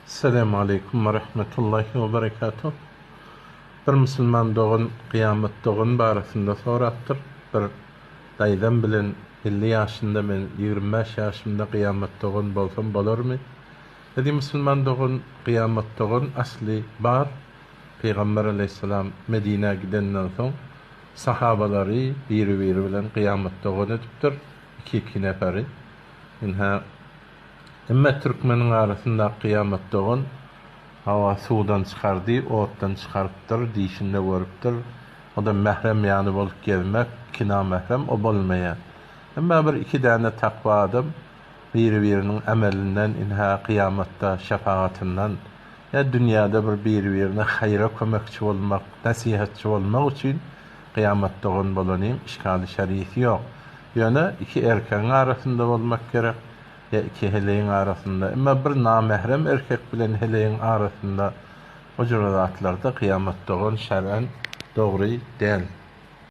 Esselamu aleýkum we rahmetullahi we berekatuh. Bir musulman dogan kyýamat dogan barasynda sorapdyr. Bir daýzam bilen 50 ýaşynda men 25 ýaşymda kyýamat dogan bolsam bolarmy? Dedi musulman dogan kyýamat dogan asly bar. Pygamber aleýhissalam Medinä gidenden soň sahabalary biri-biri bilen kyýamat dogan edipdir. Iki-iki neferi. Ynha Hemme türkmeniň arasynda kyýamat dogan, hawa suwdan çykardy, otdan çykarypdyr, dişinde görüpdir. O-da mährem ýaly bolup gezmek, iki namährem, o bolmaýar. Emma bir iki däne takwa adam biri-biriniň emelinden, ynha kyýamatda şefagatyndan, ýa dünýäde bir biri-birine haýra kömekçi bolmak, nesihatçy bolmak üçin kyýamat dogan bolanyň işgali şerisi ýok. Ýöne iki erkegiň arasynda bolmak gerek, ýa iki heleýiň arasynda. Emma bir namährem erkek bilen heleýiň arasynda o jüre zatlarda kyýamat dogan şer'en dogry däl.